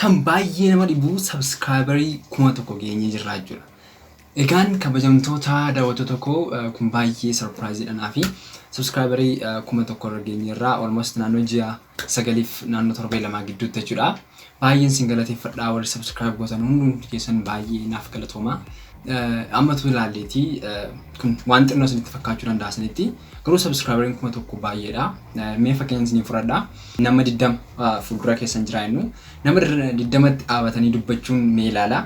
Kan baay'ee nama dhibu subscriberii 1000 geenyee jirra jechuudha. Egaan kabajamtoota daawwattoota koo, kun baay'ee surpriseiidha naafi. Subscriberii 1000 irra geenyeerraa, almost naannoo ji'a 9f naannoo torbee 2 gidduutti jechuudha. Baay'een sin galateeffadha, warri subscribe gootan hundumti keessan baay'ee naaf galatooma. Ammatu ilaalleeti kun waan xinnoo isinitti fakkaachuu danda'a isinitti. Garuu subscriberiin 1000 baay'eedha. Mee fakkeenya isinii fudhadha. Nama 20 fuuldura keessan jira jennu. Nama 20tti dhaabatanii dubbachuun mee ilaala.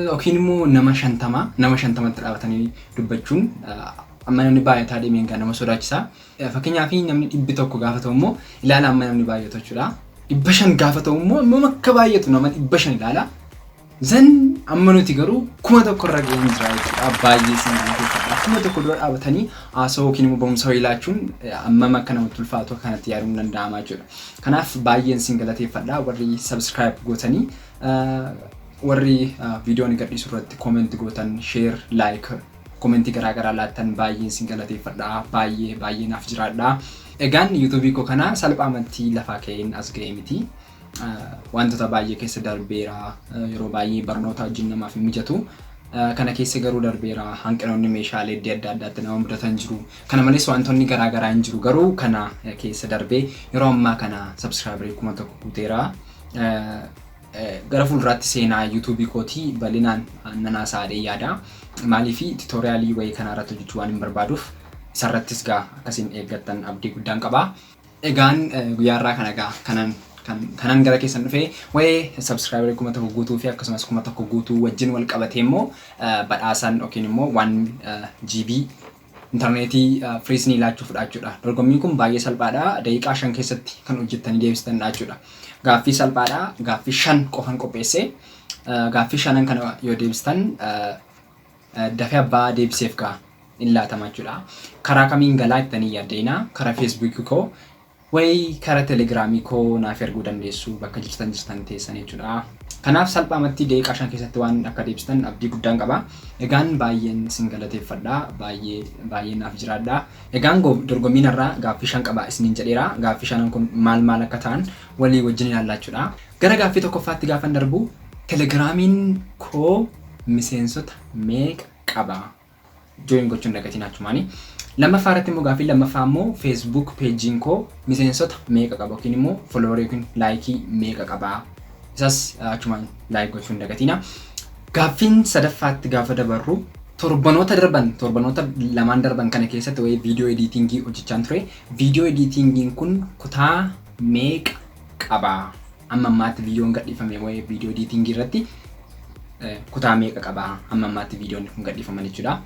Yookiin immoo nama 50, nama 50tti dhaabatanii dubbachuun amma namni baay'ataa deemeen gaa nama sodaachisa. Fakkeenyaaf namni 100 gaafa ta'u immoo ilaala amma namni baay'atu jechuudha. 500 gaafa ta'u immoo amma akka baay'atu nama 500 ilaala. Zan amma nuti garuu 1000 irra ga'een jira jechuudha. Baay'ee isin galateeffadha. 1000 dura dhaabatanii haasawuu yookiin immoo barumsa wayii laachuun ammam akka namatti ulfaatu akka kanatti yaaduun danda'ama jechuudha. Kanaaf baay'een isin galateeffadha, warri subscribe gootanii, warri viidiyoo ani gadhiisu irratti comment gootan, share, like, commentii garaa garaa laattan, baay'een isin galateeffadha. Baay'ee baay'ee naaf jiraadha. Egaan YouTubeii koo kana salphaamatti lafaa ka'een as ga'e miti. Wantoota baay'ee keessa darbeera. Yeroo baay'ee barnoota wajjin namaaf hin mijatu. Kana keessa garuu darbeera. Hanqinoonni meeshaalee iddoo adda addaatti nama mudatan jiru. Kana malees wantoonni garaa garaa hin jiru. Garuu kana keessa darbee yeroo ammaa kana subscriberii 1000 guuteera. Gara fuulduraatti seenaa YouTubeii kootii bal'inaan nan haasa'adhee yaada. Maaliif, tutorialii wayii kana irratti hojjechuu waan hin barbaaduuf, isarrattis gaa akkasiin eeggattan abdii guddaan qaba. Egaan guyyaa irraa kana gaa kanan gara keessan dhufee waa'ee subscriberii 1000 guutuu fi akkasumas 1000 guutuu wajjin wal qabatee immoo badhaasan yookiin immoo 1 GB intarneetii free isinii laachuu fudhachuudha. Dorgommiin kun baay'ee salphaadha. Daqiiqaa 5 keessatti kan hojjettanii deebistanidha jechuudha. Gaaffii salphaadha. Gaaffii 5 qofan qopheesse. Gaaffii shanan kana yoo deebistan dafee abbaa deebiseef gaa hin laatama jechuudha. Karaa kamiin galaa jettanii yaaddeenaa, karaa Facebookii koo wayi karaa Telegramii koo naaf erguu dandeessu, bakka jirtan jirtan teessan jechuudha. Kanaaf salphaamatti daqiiqaa 5 keessatti waan akka deebistan abdii guddaan qaba. Egaan baay'een isin galateeffadha. Baay'ee baay'ee naaf jiraadha. Egaan dorgommiin irraa gaaffii 5 qaba isiniin jedheera. Gaaffii shanan kun maal maal akka ta'an walii wajjin ilaallaa jechuudha. Gara gaaffii tokkoffaatti gaafan darbu, Telegramiin koo miseensota meeqa qaba? Join gochuun dagatiin achumaani. Lammaffaa irratti immoo, gaaffii lammaffaa immoo, Facebook pageiin koo miseensota meeqa qaba yookiin immoo followerii yookiin likeii meeqa qaba? Isas achumaan like gochuun dagatiina. Gaaffiin sadaffaatti gaafa dabarru, torbanoota darban, torbanoota lamaan darban kana keessatti wayii video editingii hojjechaan ture. Video editingiin kun kutaa meeqa qaba? Amma ammaatti viidiyoon gadhiifame wayii video editingii irratti kutaa meeqa qaba? Amma ammaatti viidiyoon kun gadhiifaman jechuudha.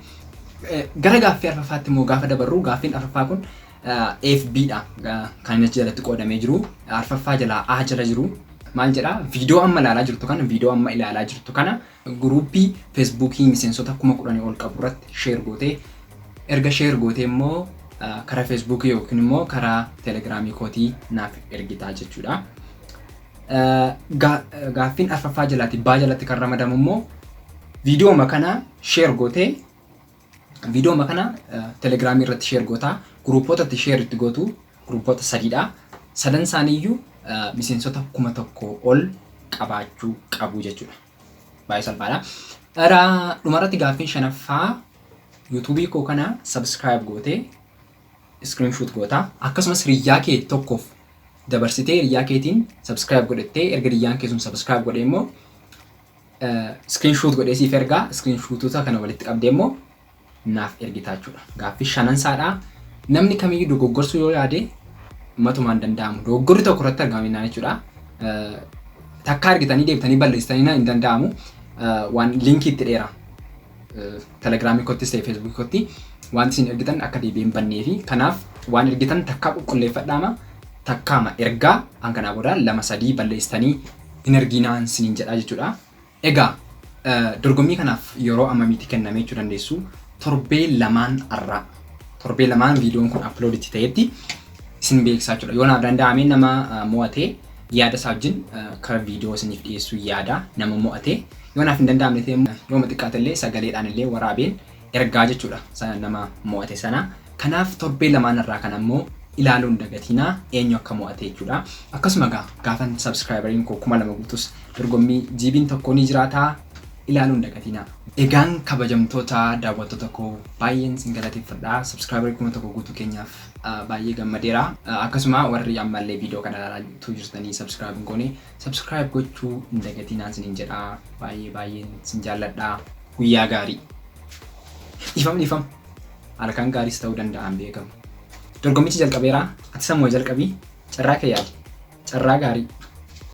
Gara gaaffii arfaffaatti immoo gaafa dabarru, gaaffiin arfaffaa kun FB dha. Kan inni achi jalatti qoodamee jiru. Arfaffaa jalaa A jala jiru. Maal jedhaa? Viidiyoo amma ilaalaa jirtu kana, viidiyoo amma ilaalaa jirtu kana groupii Facebookii miseensota 10,000 ol qabu irratti share gootee, erga share gootee immoo karaa Facebookii yookiin immoo karaa Telegramii kootii naaf ergitaa jechuudha. Gaaffiin arfaffaa jalaatti baa jalatti kan ramadamu immoo, viidiyooma kana share gootee, viidiyooma kana Telegramii irratti share gootaa, groupoota itti share itti gootu groupoota sadiidha. Sadan isaaniiyyuu miseensota 1000 ol qabaachuu qabu jechuudha. Baay'ee salphaadha. Dhumarratti gaaffiin shanaffaa, YouTubeii koo kana subscribe gootee screenshot gootaa, akkasumas hiriyyaa kee tokkoof dabarsitee hiriyyaa keetiin subscribe godhattee, erga hiriyyaan kee sun subscribe godhee immoo screenshot godhee siif ergaa, screenshotota kana walitti qabdee immoo naaf ergitaa jechuudha. Gaaffii shanan saadhaa. Namni kamiyyuu dogoggorsuu yoo yaade matumaan danda'amu. Dogoggorri tokko irratti argaminaan jechuudha. Takkaa argitanii deebitanii balleessitanii hin danda'amu. Waan linkii itti dheera. Telegramii kottis ta'e Facebookii kotti wanti isin ergitan akka deebi'ee hin bannee fi kanaaf waan ergitan takkaa qulqulleeffadhaama, takkaama ergaa an kanaa booda lama sadii balleessitanii hin erginaan isiniin jedhaa jechuudha. Egaa dorgommii kanaaf yeroo ammamiitti kenname jechuu dandeessu. Torbee lamaan arraa. Torbee lamaan viidiyoon kun upload itti ta'etti isin beeksisaa jechuudha. Yoo naaf danda'ame nama mo'atee yaada isaa wajjin karaa viidiyoo isiniif dhiyeessuu yaada nama mo'atee. Yoo naaf hin danda'amne ta'e immoo yooma xiqqaate illee sagaleedhaan illee waraabeen ergaa jechuudha nama mo'ate sana. Kanaaf torbee lamaan irraa kan ammoo Ilaaluu hin dagatinaa eenyu akka mo'ate jechuudha. Akkasuma egaa gaafan subscriberiin koo 2000 guutus dorgommii GB'n tokko ni jiraata, ilaaluu hin dagatinaa. Egaan kabajamtoota daawwattoota koo, baay'een sin galateeffadha. Subscriberii 1000 guutuu keenyaaf baay'ee gammadeera. Akkasuma warri ammallee viidiyoo kana ilaalaa jirtanii subscribe hin goone, subscribe gochuu hin dagatinaa isiniin jedha. Baay'ee baay'een sin jaalladha. Guyyaa gaarii. Ifam ifam. Halkan gaariis ta'uu danda'an beekamu. Dorgommichi jalqabeera. Ati sammuu jalqabii. Carraa kee yaali. Carraa gaarii.